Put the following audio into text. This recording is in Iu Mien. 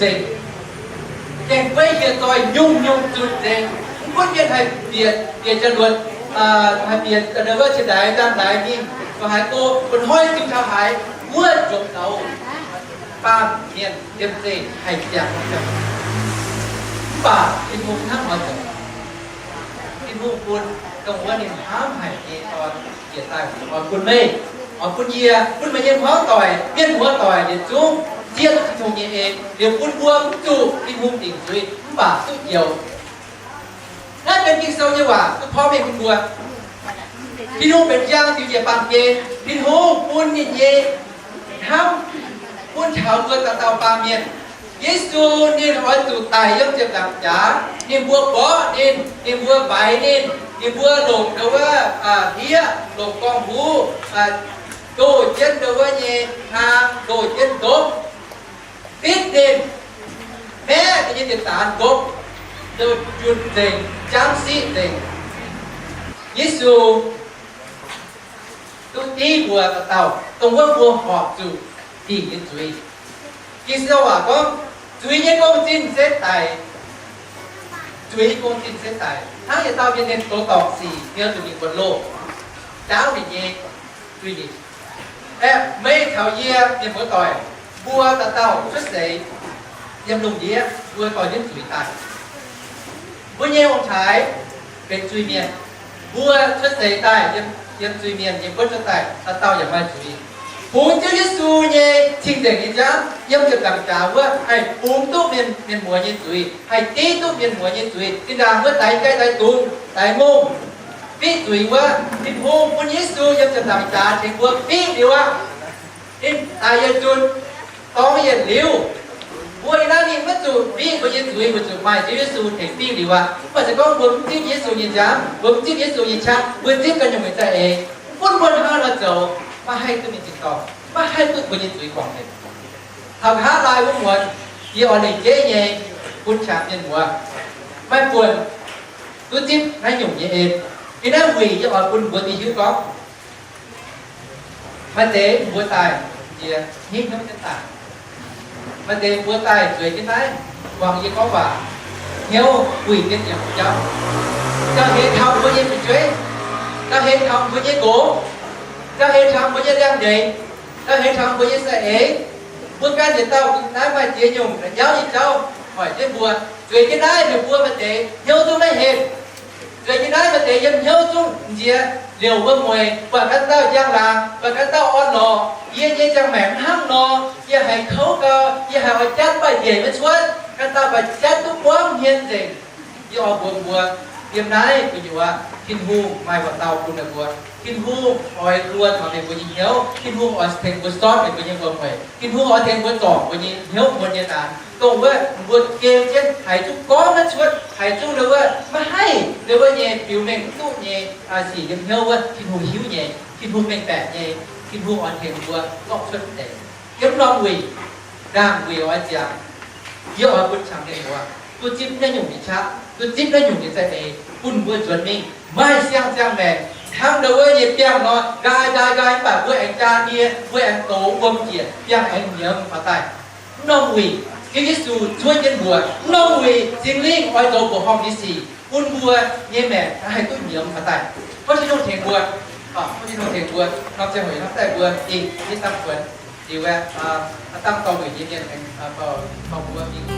nzengc. Gaengh beiv hieh zoih nyungc-nyungc zunc nzengc. Mv gunv mienh haih bieqc, bieqc jaax-luonc, haih bieqc wuov qiex ndaix, ndaangh ndaix mingh, fai haaix go, bun hnoi ziux taux haaix, wuov nzuonx douz baamh mienh yiem zeiv haih ziangh. Mv baac Tin-Hungh hnangv oix zoux. Tin-Hungh bun dongh wuov ninh hnamv haic nyei Dorn njiec daaih oix bun meih, oix bun yie, bun meih nyei hmuangv doic, mienh muoz doic yietc zungv zieqv Tin-Hungh nyei en, liuz bun mbuo mv zuqc Tin-Hungh dingc zuiz mv baac duqv njoux. Naaiv benx Ging-Sou nyei waac duqv porv mengh bun mbuo. Tin-Hungh benx njang ziux njiec baamh gen. Tin-Hungh bun ninh nyei hnamv bun taux mbuo dauh dauh baamh mienh. Yesu ninh oix zuqc daic yiem ziepc nzaangc jaax. Ninh mbuo mborqv ninh, ninh mbuo mbaix ninh, ninh mbuo longc ndau wuov hlieqv, longc gorngv-huv, doh jienv ndau wuov nyei hnaang, doh jienv ndopv, fitv ninh, maeqv ninh nyei ziepc daanx nqopv, ndau junh nzengc, jamv siqv nzengc. Yesu duqv div mbuo dauh dauh dongh wuov mbuo horpc zuqc dingc nyei zuiz. Ging-Sou waac gorngv, zuiz nyei gong-zinh se daic. Zuiz nyei gong-zinh se daic. Hnangv yietc dauh mienh ninh zoux dorngc sic, mienh zuqc ninh buonc loh, jaauv ninh nyei zuiz-nipc. Aeqv, meih caux yie mienh muoz-doic, mbuo dauh dauh cuotv seix yiem lungh ndiev mbuo dorh jienv zuiz daaih. Mbuo nyei ong-taaix benx zuiz-mienh. Mbuo cuotv seix daaih yiem, yiem zuiz-mienh nyei buonv cuotv daaih, dauh dauh yaac maaih zuiz. Bungx Ziouv Yesu nyei cing-nzengc nyei nziaamv yiem ziepc nzaangc jaax wuov haih bungx duqv mienh, mienh muoz nyei zuiz, haih div duqv mienh muoz nyei zuiz. Zinh ndaangc wuov daix jai, daix dungz, daix ngongh, fiqv zuiz wuov, Tin-Hungh bun Yesu yiem ziepc nzaangc jaax tengx mbuo fiqv liuz aqv. Ninh daic yietc zunc, dorngx yietc liuz, mbuo yiem naaiv mingh maiv zuqc fiqv mbuo nyei zuiz weic zuqc maaih Ziouv Yesu tengx fiqv liuz aqv. Mv baac se gorngv mbuo mv zipv Yesu nyei nziaamv, mbuo mv zipv Yesu nyei qaqv, mbuo zipv ganh nyungc nyei za'eix, mv gunv mbuo hnangv haaix nor zoux, maiv haih duqv mingh tin-dorngh, maiv haih duqv mbuo nyei zuiz guangc nzengc. Taux nqa'haav laai wuov muonz, yie oix lengc jeiv nyei bun qangx mienh muoz, maaih buonc duqv zipv naaiv nyungc nyei en. Yiem naaiv wuic yie oix bun mbuo duqv hiuv gorngv, maaih deix mbuo daaih, yie hnyouv jienv daaih. Maaih deix mbuo daaih zueiz jienv naaiv, muangx yie gorngv waac, hnyouv wuic jienv yiem jauv. Gauh heix taux mbuo nyei fu'jueiv, gauh heix taux mbuo nyei nqox, gauh heix taux mbuo nyei liangx-ndeic, gauh heix taux mbuo nyei za'eix. Mbuo ganh yietc dauh naaiv maaih ziex nyungc la'nyauv nyei jauv hoic jienv mbuo. Zueiz jienv naaiv ninh mbuo maaih deix hnyouv zungv maiv henh. Zueiz jienv naaiv maaih deix yiem hnyouv zungv nziex liouc wuom-mueic, buatc ganh dauh njang-laangc, buatc ganh dauh orn-lorqc. Yie nyei ziangh maengc mv hnangv nor, yie haiz kouv gau, yie haiz oix jatv mbaih ndeic maiv cuotv, ganh dauh mbaih jatv duqv buangv hmien nzengc. Yie oix mbuox mbuo, yiem naaiv gu'nyuoz Tin-Hungh maaih wuov dauh bun meih mbuo. Tin-Hungh oix luo taux meih mbuo nyei hnyouv. Tin-Hungh oix tengx mbuo sortv meih mbuo nyei wuom-mueic. Tin-Hungh oix tengx mbuo zorc mbuo nyei hnyouv, mbuo nyei naanx, dongh wuov mbuo gem jienv haiz zungv gorngv maiv cuotv, haiz zungv ndau wuov maiv haih, ndau wuov nyei biux mengh mv duqv nyei sic yiem hnyouv wuov, Tin-Hungh hiuv nyei, Tin-Hungh mengh baeqc nyei. Tin-Hungh oix tengx mbuo zorqv cuotv deix. Yiem norm wuic, ndaangc wuic oix ziangx, yie oix bun qangx mienh muoz duqv zipv naaiv nyungc nyei qaqv, duqv zipv naaiv nyungc nyei za'eix, bun mbuo nzuonx mingh maaih siang-ziangh maengc hnangv ndau wuov nyei biangh nor, nqaai nqaai nqaai, mv baac mbuo aengx jaa nie, mbuo aengx douz wuom njiec, biangh aengx nyiemz faaux daaih. Mv norm wuic Ziouv Yesu zuov jienv mbuo. Mv norm wuic Singx Lingh oix zoux mbuoqc horngh nyei sic bun mbuo nyei maengc haih duqv nyiemz faaux daaih. Tov Tin-Hungh tengx mbuo, tov Tin-Hungh tengx mbuo, norm ziangh hoc hnamv daaih mbuo dingh jienv dangh kuonx liuz, aa, dangh dorh wuic nyei mienh aengx dorh mbuo mingh.